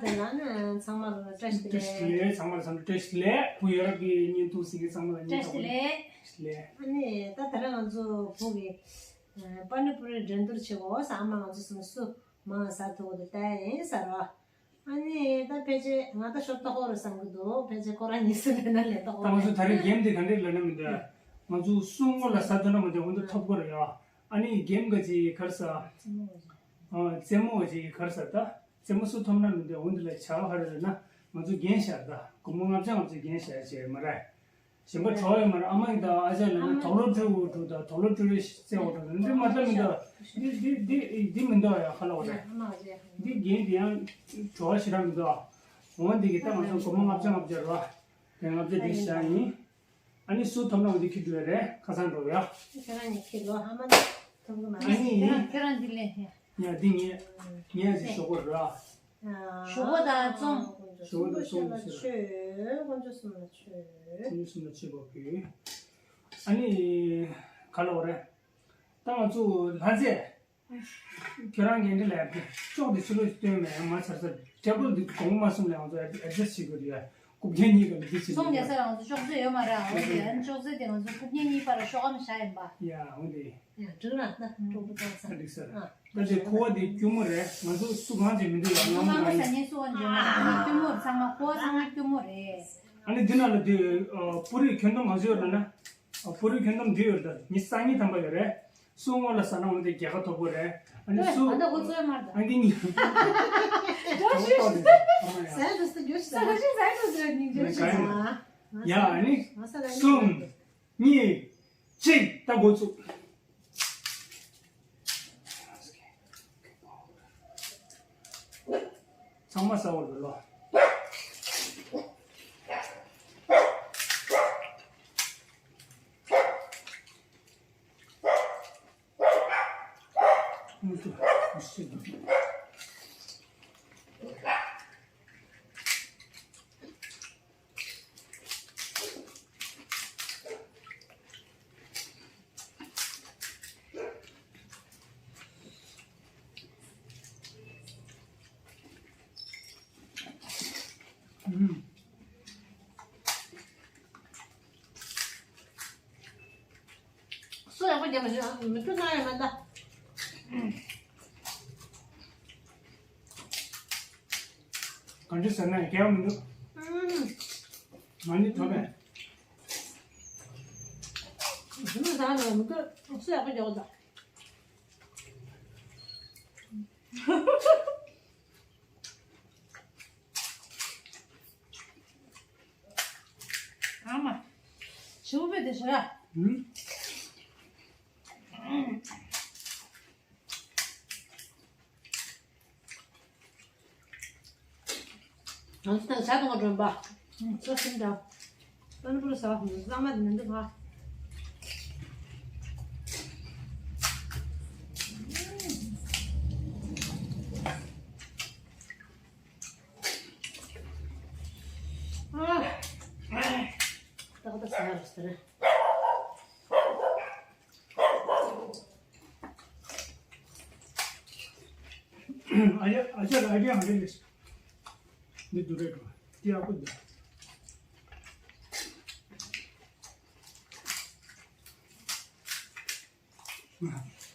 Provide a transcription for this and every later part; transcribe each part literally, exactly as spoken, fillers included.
ལ་ནི་ཚང་མ་ལ་བཀྲ་ཤིས་བདེ་ལེགས། བཀྲ་ཤིས་བདེ་ལེགས། ཚང་མ་ལ་འཚམས་འདྲི། བཀྲ་ཤིས་བདེ་ལེགས། བོད་ཡུལ་གྱི་བརྙན་ཐུང་གཟིགས་མཁན་ཚང་མ་ལ་བརྙན་ཐུང་བཀྲ་ཤིས་བདེ་ལེགས། བཀྲ་ཤིས་བདེ་ལེགས། ཨ་ནི་ད་ད་རེས་ང་ཚོ་བོད་ཀྱི་པ་ནི་པུ་རི་འགྲན་བསྡུར་བྱེད་དགོས་ཟེར། ཨ་མ་ང་ཚོ་སུ་སུ་མང་ཟ་ཐུབ་ཀྱི་འདུག་ལྟ་ཡིན་ཟེར་བ། ཨ་ནི་ད་ཕལ་ཆེར་ང་ད་ཤོབ་ཏོག་ཧོ་རུ་བསམ་གྱི་འདུག་ཕལ་ཆེར་ཁོ་རང་གཉིས་སུ་ལས་ན་ལས་ཏོག་ད་ང་ཚོ་ད་རེས་གེམ་དེ་ག་འདྲས་ལབ་ན་མི་འདུག་ང་ཚོ་སུ་ངོ་ལ་ཟ་ཐུབ་ན་མི་འདུག་འོ་འདི་ཐོབ་དགོས་རེད་ཡ། ཨ་ནི་གེམ་ག་ཅིག་གར་ས། རྩེད་མོ་ག་ཅིག་གར་ས་ད། རྩེད་མོ་སུ་ཐོབ་ན་མི་འདུག་འོ་འདི་ལ་བྱ་བ་ཧ་རེ་རེད་ན་ང་ཚོ་རྒན་ཤག་ད་སྒོར་མོ་ལྔ་བརྒྱ་ལྔ་བརྒྱ་རྒན་ཤག་བྱས་མ་རེད། གཞན་པ་གྲོགས་ཡོད་མ་རེད། ཨ་མ་ཡིན་ད་ཨ་ཅག་ལ་ནི་དོག་ལོ་སྤྲུལ་འོ་འགྲོ་ད་དོག་ལོ་སྤྲུལ་རེ་རྩེ་འོ་འགྲོ་ད་འདི་མ་ལྟ་མི་འདུག་འདི་འདི་འདི་འདི་མི་འདུག་ཡ་ཁ་ལོ་རེད། འདི་རྒན་འདི་ཡང་གྲོགས་ཞེ་དྲག་མི་འདུག་འོ་འདི་གི་ད་ང་ཚོ་སྒོར་མོ་ལྔ་བརྒྱ་ལྔ་བརྒྱ་རེད་བ། དེ་ལྔ་བརྒྱ་འདི་བཞག་ཡིན། ཨ་ནི་སུ་ཐོབ་ན་འོ་འདི་ཁྱེར་འགྲོ་ཡ་རེད། ཁ་སང་འགྲོ་ཡ། ཁྱེད་རང་གཉིས་ཁྱེར་ལོ། ཨ་མ་ཐོབ་གི་མ་རེད། ཨ་ནི་ཁྱེད་རང་ཁྱེད་རང་འདི་ལེན་ཧེ། ཡ་འདི་ངས་ངས་ཅིག་ཞོགས་པ་ར། ཞོགས་པ་དང་བཙོང་། ཞོགས་པ་དང་བཙོང་ཟེར། དཀོན་མཆོག་གསུམ་ལ་མཆོད། དཀོན་མཆོག་གསུམ་ལ་མཆོད། དཀོན་མཆོག་གསུམ་ལ་མཆོད་པ་ཕུལ། ཨ་ནི་ག་ལ་བ་རེད། ད་ང་ཚོ་ལྷ་རྫས། ཁྱོད་རང་གི་འདི་ལ་ཡར་ཅོག་འདི་ཕྱི་ལོགས་སྟོན་མེད་ཡང་མ་ཚར་ཚར་ཊེ་བལ་འདི་གོང་མ་གསུམ་ལ་ང་ཚོ་ཨེ་ཌི་ཇེ་སི་ཊི་བྱེད་དགོས་རེད་ཡ། རྐུབ་བརྒྱབ་གཉིས་ཀ་ལ་འདི་བྱེད་སོང་། རྒྱལ་ས་ལ་ང་ཚོ་ཅོག་ཙེ་ཡོད་མ་རེད། འོ་དེ་ཨ་ནི་ཅོག་ཙེ་དེ་ང་ཚོ་རྐུབ་བརྒྱབ་གཉིས་བར་ལ་ཤོག་ཨ་མ་བཞག་ཡིན་པ། ཡ་འོ་དེ། ཡ་འགྲིག་ར་ད་གྲོགས་པོ་ཏང་ས་འགྲིག་ས་ར། ཨ། ད་དེ་ཁུ་བ་དེ་སྐྱུར་མོ་རེད། ང་ཚོ་སུ་གང་བྱེད་མི་འདུག་ཡ། ང་ང་མ་ང་ས་ཡིན། ཉེ་སུ་བ་འཇོག་ན་སྐྱུར་མོ་རེད། ཚང་མ་ཁུ་བ་ཚང་མ་སྐྱུར་མོ་རེད། ཨ་ནི་འདི་ནང་ལ་དེ་པུ་རིས་ཁྱོན་བསྡོམས་ག་ཚོད་ཡོད་ལབ་ན། པུ་རིས་ཁྱོན་བསྡོམས་འདི་ཡོད་ད། ཉི་ཤུ་རྩ་གཉིས་ཐམ་པ་ཡོད་རེད། སུ་སྔོན་ལ་ཟ་ན་འོན་ཏེ་རྒྱལ་ཁ་ཐོབ་པོ་རེད། ཨ་ནི་སུ་ཨ་ད་ཁོ་ཚོའི་མར་ད། ཨ་འདི་གཉིས། ཟ་ཡ་ཟ་ཡ་ཟ་ཡ་ཉིན་ཅི་ཟ་ཡ། ཡ་ཨ་ནི་གསུམ་གཉིས་གཅིག་ད་འགོ་བཙུགས། ཚང་མ་ཟ་བར་འགྲོ་ལོ། སོ་ཡག་པོ་རྒྱབ་པ་ཞིག་མི་ཐུབ་ན་ཡང་མ་ད། གང་ཅི་ཟེར་ན་ཡང་སྐལ་བ་མི་འདུག་ང་ནི་ཐོབ་པས། ཞིམ་པོ་ཟ་ནས་མི་ཐུབ། སོ་ཡག་པོ་རྒྱབ་པ་ད། ཨ་མ། ཞེ་པོ་དཔེ་དེ་ཞེ་ར། ཨུམ། ང་ཚོ་ད་ཇ་འཐུང་ག་འགྲོ་ཡིན་པ། ཨུམ། ཇ་ཞིམ་ད། པ་ནི་པུ་རི་ཟ་བ་གླང་མ་དེ་མི་འདུག་ག་ཨ། ཏག་ཏག་ཟ་ར་ཟ་ར། ཨ་ཡ་ཨ་ཅག་ལ་ཨ་ཅག་ཧ་རེ་ལེ། འདི་དུ་རེད་འགྲོ། འདི་ཡག་པོ་འདུག་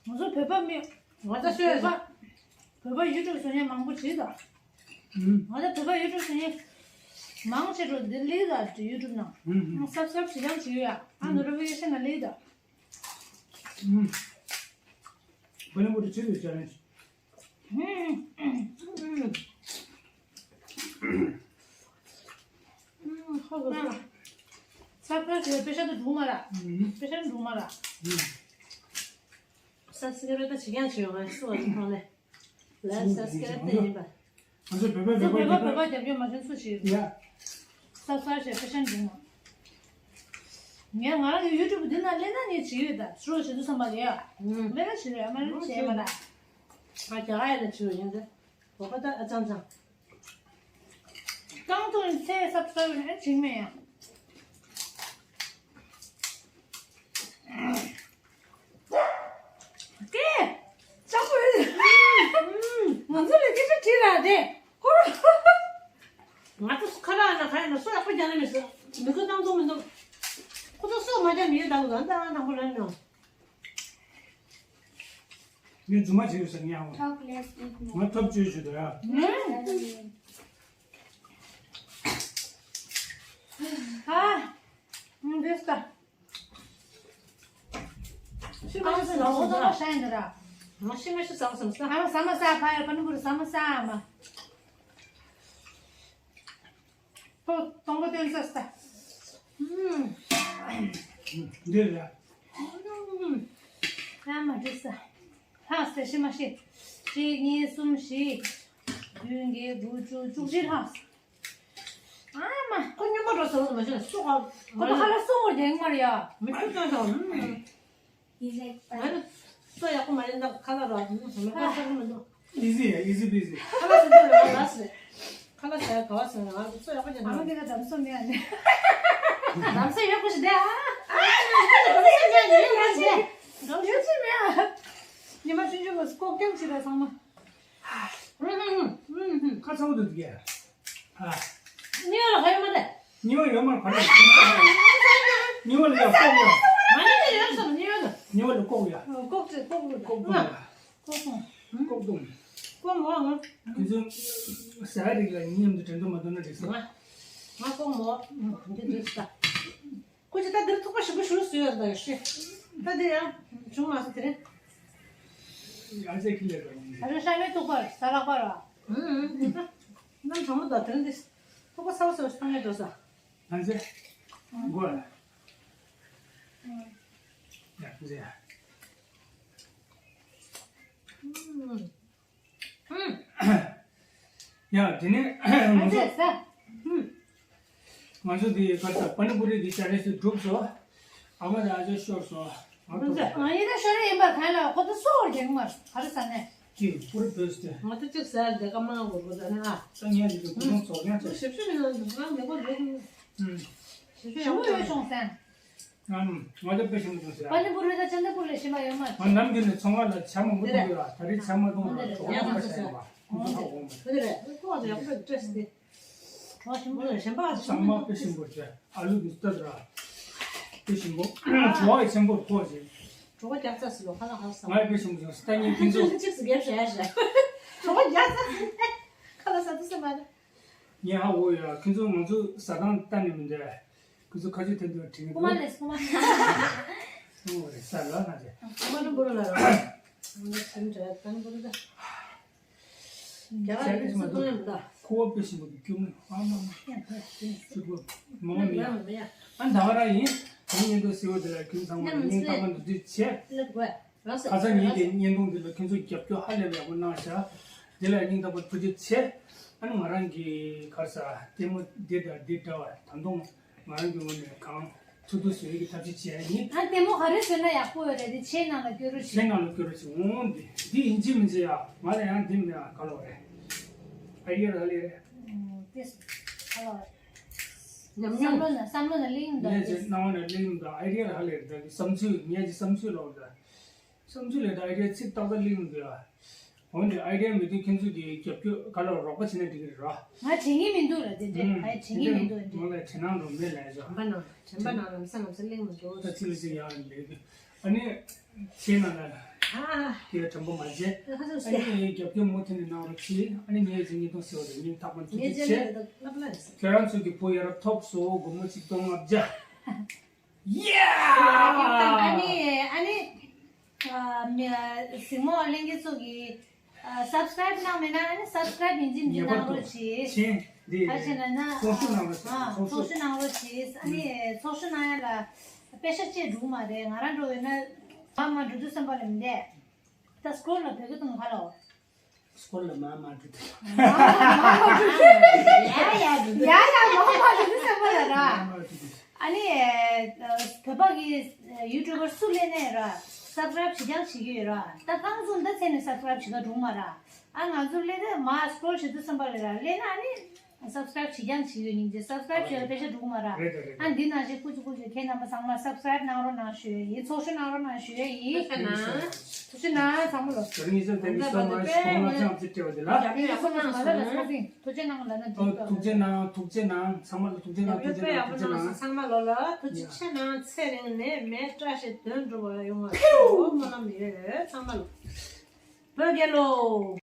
ང་ཚོ་བོད་པ་མི། ང་ཚོ་བོད་པ། བོད་པ་ཡུ་ཊུབ་བཟོ་མཁན་མང་པོ་བྲིས་དང་། ང་ཚོ་བོད་པ་ཡུ་ཊུབ་བཟོ་མཁན་མང་ཆེ་འགྲོ་འདི་ལི་དང་ཡུ་ཊུབ་ནང་། སབ་སབ་བྱེད་ཀྱང་བྱེད་ཡོད་ཡ། ཨ་ནོ་རོ་བི་ཤན་ན་ལི་དང་། བོད་ནང་པོ་དུ་ཆེ་ལུས་ཅ་ལེན་ཅི། ཧ་གོ་སོང་། ས་ཕར་ཞེས་པེ་ཤ་དུ་འགྲོ་མ་ར། པེ་ཤ་འགྲོ་མ་ར། ས་སི་ཀ་ར་ད་ཆི་ཡང་ཆི་ཡོང་ང་སུ་བ་ཐོང་ལེ། ལ་ས་སི་ཀ་ར་ད་ཡིན་པ། ང་ཚོ་བོད་པ་ཚོ་བོད་པ་བོད་པ་རྒྱབ་སྐྱོར་མ་བྱུང་སུ་ཞིག་ཡ། ས་ས་ཞེས་པེ་ཤ་འགྲོ་མ། ངས་ང་རང་གི་ཡུ་ཊུབ་འདི་ན་ལེན་ན་ངས་བྱེད་ཡོད་ད་སུ་རོ་བྱེད་དུ་བསམ་པ་ལ་ཡ། ལེན་ན་བྱེད་རེད་ཨ་མ་རང་བྱེད་མ་ད། ང་རྒྱ་གར་ཡ་ད་བྱེད་ཡོད་ཡིན་ད། བོད་པ་ད་ཨ་ཅང་ཅང་། རྐང་ཐུག་ནི་ཚེ་སབ་སབ་ནི་བྱིང་མེད་ཡང་། ཀེ། ཅག་པོ་ཡིན། ང་ཚོ་ལ་སྐད་ཆ་དྲིས་ར་དེ། ཧོ། ང་ཚོ་ཁ་ལག་ན་ག་ཡིན་ན་སོ་ཡག་པོ་རྒྱག་ནི་མི་སྲིད། མི་དགོས་བཏང་ཚོང་མི་འདུག་ཁོ་ཚོ་སོ་མ་རྒྱག་མི་ཡོད་དང་གང་ལྟར་དང་པོ་ལ་ནི། ངས་རྫུན་མ་བྱེད་ཡོད་ཟེར་ངས་ཨང་། Talk less, eat more. ང་ཐབས་བཅོས་བྱེད་དོ་ཡ། ཨ། ཨ། འདི་ལྟ། ཤི་མ་ཤི་ཟ་བ་ཟ། ཤ་ཡིན་འདི་ར། ང་ཤི་མ་ཤི་ཟ་བ་ཟ་མ་ཟ། ཨ་མ་ཟ་མ་ཟ། ཕ་ཡར་པ་ནི་བུ་རུ་ཟ་མ་ཟ་མ། ཁོ་སྟོང་པ་སྟོན་ས་ས། ཨུམ། འདི་ལ། ཨུམ། ཡ་མ་འགྲིག་ས། ལྷག་ས་ཤི་མ་ཤི། གཅིག་གཉིས་གསུམ་བཞི། བདུན་བརྒྱད་དགུ་བཅུ་བཅུ་གཅིག་ལྷག་ས། ཨ་མ། ཁོ་སྨྱོན་པ་འགྲོ་ཟེར་བ་མ་ཤེས་ན་སོ་ག་ཁོ་ད་ཧ་ལ་སོང་བར་རྒྱག་མ་རེད་ཡ། མི་ཁྱོད་ཀྱང་ཤོག་ཨུམ། He's like, ང་ནི་སོ་ཡག་པོ་མ་ཡིན་ན་ཁ་ལག་རོ་ཨ་ནི་ཁ་ལག་ཟ་གི་མི་འདུག Easy ཡ། Easy peasy། ཁ་ལག་ཟ་གི་རོ་ལ་སི་རེད། ཁ་ལག་ཟ་ཡ་ག་བ་ཟ་ཡ། ང་སོ་ཡག་པོ་ཅན་ཨ་མ་དེ་ག་འདམ་སོ་མེད་ཨ་ནི། འདམ་སོ་ཡོད་པོ་ཞིག་དེ་ཨ། འདམ་སོ་ཡོད་ཅིག་མེད་ཨ། ཉི་མ་ཆུང་ཆུང་ལ་ཀོག་ཀྱང་བྱེད་པ་ཚང་མ། ཁ་ཚ་བོ་འདུག་གས། ཨ། ཉི་མ་ལ་ཧ་ཡོད་མ་རེད། ཉི་མ་ཡོད་མ་རེད། ག་རེ། ཉི་མ་ལ་ཡ་ཀོག་ཡ། ང་ནི་ཡོད་སོང་ཉི་མ་ལ། ཉི་མ་ལ་ཀོག་ཡ། ཀོག་ཅིག་ཀོག་ལུག་ཀོག་ཏུ་ཡ། ཀོག་སོང་། ཀོག་ཏུ། ཀོག་མོ་ཨང་། དུས་ཚོད་ཟ་རིགས་ལ་ཉིན་མཉམ་དུ་དྲན་གདུང་མ་གཏོང་ན་འགྲིག་སོང་། ང་ང་ཀོག་མོ་འདི་འདྲ་ཟ། ཁོ་ཅི་ད་འདིར་ཐུག་པ་ཞིམ་པོ་ཞུ་སུ་ཡོད་ད་ཡོད་ཤི། ད་འདི་ཡང་བྱུང་མ་སོང་དེ་རིང་། ཨ་ཅེ་ཁི་ལེ་ར་ཡིན། ད་རེས་ཤ་མེད་ཐུག་པར་ས་ལག་པར་བ། ཨུམ་ཨུམ། ད་ནམ་གྲང་མོ་ད་དེ་རིང་འདི་ཐུག་པ་ཚ་བ་ཚ་བ་ཞིག་ཐང་ངེ་འགྲོ་ས། ཨ་ཅེ། མགོ་ལ། ཡ་ཨ་ཅེ། ཨུམ། ཡ། དེ་ནས་ང་ཚོ་ང་ཚོ་དེ་ག་ས་པ་ནི་པུ་རི་དེ་ཅ་ལེ་སུ་གྲུབ་སོང་། ཨ་མ་དང་ཨ་ཅག་ཤོར་སོང་། ང་ཐོབ་སོང་། ཨ་ཡེ་ད་ཤོར་ཡིན་པ་གང་ལ་ཁོ་ཚོ་སོ་བར་རྒྱག་མར་ག་རེ་ཟ་ནས། ཅི་པུ་རི་བོས་ཏེ། ང་ཚོ་གཅིག་ཟ་དེ་ཀ་མང་བོར་བོ་ཟ་ནས་ཨ། ས་ངན་དེ་ཚོ་ཁོ་ཚོ་ཚོགས་ཡང་ཚོགས། ཞིབ་ཞིབ་ཡིན་ན་ང་མེད་པོ་རེད། ཞིབ་ཞིབ་ཡང་ཡོད་བྱུང་ཟ། ང་ང་ཚོ་དཔེ་ཞིམ་པོ་བྱུང་ཟེར། པ་ནི་པུ་རི་དང་ཅན་ད་པུ་རི་ལས་ཞིམ་པ་ཡོད་མ་རེད། ང་ནམ་རྒྱུན་ནས་ཚོང་ཁང་ལ་ཇ་མང་པོ་འདི་རེད། འཐུང་གི་ཡོད། ད་རེས་ཇ་མ་འཐུང་བར་གྲོད་ཁོག་ཁ་ཤས་ཡོད་པ་ཁོང་ཚོ་ཧ་གོ་མ་རེད། འདི་རེད། ཁོ་ཚོ་ཡག་པོ་སྤྲད་ཟེར་ཏེ། གྲོད་ཞིམ་པོ་རེད། ཞིམ་པ་ཟ་ཚང་མ་དཔེ་ཞིམ་པོ་བྱས། ཨ་ལུ་གི་སྟ་དྲ་དཔེ་ཞིམ་པོ། གྲོད་ཁོག་ཆེན་པོ་ཐོག་ཅིག་གྲོད་ཁོག་རྒྱག་ཚ་ཟེར་ལོ་ཁ་ལག་ཧ་ས། ང་ཡི་དཔེ་ཞིམ་པོ་བྱུང་། སྟ་ཉིན་ཁྱེད་ཚོ་གཅིག་སུ་རྒྱབ་བྱས་བྱས། གྲོད་ཁོག་རྒྱག་ཚ་ཟེར་ཁ་ལག་ཟ་དུ་ཟེར་མ་རེད། ངས་ཧ་འོ་ཡ། ཁྱོད་ཚོ་ང་ཚོ་ཟ་སྟངས་ལྟ་ནས་མི་འདྲ། ཁྱོད་ཚོ་ཁ་ཆུ་ཐེབས་འདུག་དྲན་གི་འདུག་རྐུ་མ་ལས་རྐུ་མ། ཨོ་རེད་ས་ལ་ན་རེད། རྐུ་མ་ནི་འབུར་ལ་ར། ང་ཚོ་འདྲ་ད་ནི་འབུར་ད། རྒྱ་གར་ནི་སུ་གཏོང་ཡང་མི་ད། ཁོ་བོ་དཔེ་ཞིམ་པོ་གི་སྐྱུར་མོ་ཨ་མ་མ། སྐྱུར་མོ་མང་མི་ཡ། ཨ་ད་ག་ར་ཡིན། ད་ཉིན་དུ་སེའུ་དེ་ལ་ཁྱོད་ཚང་མ་ཉིན་རྟག་པར་འདུ་འཛི་བྱེད། ཁ་སང་ཉིན་དེ་བརྙན་ཐུང་འདི་ལ་ཁྱོད་ཚོ་རྒྱབ་སྐྱོར་ཧ་ལས་པའི་ཡག་པོ་གནང་ཤག་འདི་ལ་སྙིང་ཐག་པ་ཐུགས་རྗེ་ཆེ། ཨ་ནི་ང་རང་གི་ག་རེ་ཟ་ལྟད་མོ་འདི་དང་འདི་འདྲ་བ་ད་དུང་ང་རང་གི་ངོས་ནས་གང་ཐུབ་ཐུབ་བཟོ་ཡག་གི་ཐབས་ཤེས་བྱེད་ཡ་ཡིན། ཨ་ལྟད་མོ་ག་རེ་བཟོས་ན་ཡག་པོ་ཡོད་རེད་དེ་ཁྱེད་རྣམས་ལ་བསྐྱོན་རོགས་བྱེད། ཁྱེད་རྣམས་ལ་བསྐྱོན་རོགས་བྱེད། འོང་འདི་འདི་ཡིན་གཅིག་མིན་གཅིག་ཡ་ང་ལ་ཡང་འདི་མིན་ཡ་ག་ལོ་རེད། ཨ་ཡེ་ར་ལེ་རེད། ཨོ་ཏེས་ག་ལོ་རེད། ཉམས་མྱོང་། བསམ་བློ་ན་བསམ་བློ་ན་གླེང་འདུག་ངས་ཀྱི་སྣང་བ་ན་གླེང་འདུག་ཨ་ཡེ་ར་ལེ་རེད། ད་གི་བསམ་ཚུལ་ངས་ཀྱི་བསམ་ཚུལ་ལོ་རེད། བསམ་ཚུལ་ལས་ད་ཨ་རིའི་ཚིག་ཏག་ཏག་གླེང་མི་འདུག་ཡ། འོན་ཏེ་ཨ་རིའི་མི་དེ་ཁྱེད་ཚོས་ཀྱི་རྒྱབ་སྐྱོར་ག་ལ་རོགས་པ་བྱས་ན་འགྲིག་གི་རེད་ར། ང་དྲན་གྱི་མི་འདུག་ལ་དེ་འདྲས། ཨ་དྲན་གྱི་མི་འདུག་འདྲས། ང་ལ་དྲན་སྣང་རོ་མེད་ལ་ཡ། དྲན་པ་ནང་དྲན་པ་ནང་ལམ་སང་ལམ་སང་གླེང་མི་འདུག་ད་ཚིག་ལ་ཚིག་ཡང་ལས་གི། ཨ་ནི། ཁྱེད་ན་ལ། ཨ། དེ་ལ་དྲན་པ་མ་བྱེད། ཨ་ཧ་ཅང་ཨ་ནི་ངའི་རྒྱབ་སྐྱོར་མུ་མཐུད་ནས་གནང་རོགས་གྱིས། ཨ་ནི་ངའི་ཚིག་ཉིས་སྟོང་ཟེར་བ་དེ་སྙིང་ཐག་པ་ཐུགས་རྗེ་ཆེ། ཁྱེད་རང་ཚོ་གི་བུ་ཡ་རབས་ཐོབ་སོ་སྒོར་མོ་ཆིག་སྟོང་ལྔ་བརྒྱ། ཡ། ཨ་ནི་ཨ་ནི། ཨ་མི་གཟིགས་མོ་ལྷན་རྒྱས་ཚོ་གིས་ཨ་སབ་སི་ཀ་རེབ་གནང་མེད་ན་ཨ་ནི་སབ་སི་ཀ་རེབ་ཡིན་གཅིག་མིན་གཅིག་གནང་རོགས་གྱིས། ཆེན་འདི་ག་རེ་བྱས་ན་ན་ཚོགས་ཞུགས་གནང་རོགས་གྱིས། ཨ་ཚོགས་ཞུགས་གནང་རོགས་གྱིས། ཨ་ནི་ཚོགས་ཞུགས་གནང་ཡ་ལ་པེ་ཤག་གཅིག་འགྲོ་གི་མ་རེད། ང་རང་འགྲོ་ཡོད་ན་མ་མ་འགྲོ་དུས་བསམ་པ་ལ་མི་འདས། ད་སྐོར་ལ་བོད་སྐད་གཏོང་ག་ལ་འོ། སྐོར་ལ་མ་མ་འགྲོ་དུས། ཡ་ཡ་འགྲོ་དུས། ཡ་ཡ་མ་མ་འགྲོ་དུས་བསམ་པ་ལ་ར། མ་མ་འགྲོ་དུས། ཨ་ནི་བོད་པ་གི་ཡུ་ཊུབ་པར་སུ་སླེབས་ནས་ར་སབ་སི་ཀ་རེབ་བྱེད་རྐྱང་བྱེད་ཀྱི་ཡོད་ར། ད་རྐང་བཙུགས་ད་ཚེ་ནས་སབ་སི་ཀ་རེབ་བྱེད་ག་འགྲོ་མ་ར། ཨ་ང་ཚོ་སླེབས་དུས་མ་སྐོར་བྱེད་དུས་བསམ་པ་ལ་ར་སླེབས་ན་ཨ་ནི། སབ་སི་ཀ་རེབ་བྱེད་རྐྱང་བྱེད་ཡོད་ཉིན་རྗེས་སབ་སི་ཀ་རེབ་བྱེད་ཡོད་པེ་ཤ་འགྲོ་གི་མ་ར། རེད་རེད་རེད། ཨ་འདི་ནང་བཞིན་སྐུ་གཅིག་སྐུ་གཅིག་ཁྱེད་རྣམ་པ་ཚང་མ་སབ་སི་ཀ་རེབ་གནང་རོགས་གནང་ཞུ་ཡས་ཡིན། ཚོགས་ཞུགས་གནང་རོགས་གནང་ཞུ་ཡས་ཡིན། ཐུགས་རྗེ་གནང་། ཐུགས་རྗེ་གནང་། ཚང་མ་ལོ། ད་རིང་ཉི་ཤུ་རྩ་གཉིས་སྟོན་མ་ཞིག་གོང་ལ་ཅང་ཙིག་སྤྲད་པ་འདི་ལ། རྒྱབ་ལྗོངས་ཡག་པོ་གནང་སོང་། ཐུགས་རྗེ་གནང་། ཐུགས་རྗེ་གནང་། ཚང་མ་ལ་ཐུགས་རྗེ་གནང་། ཐུགས་རྗེ་གནང་། ཚང་མ་ལ་ཐུགས་རྗེ་གནང་། ཚང་མ་ལ་ལ་ན་ཐུགས་རྗེ་གནང་། ཚང་མ་ལོ་ལ་ཐུགས་རྗེ་ཆེ་གནང་། ཚེ་རིང་ནད་མེད་བཀྲ་ཤིས་དོན་འགྲུབ་པ་ཡོང་བ་ཤོག་སྨོན་ལམ་ཡོད་ཚང་མ་ལ། བོད་རྒྱལ་ལོ།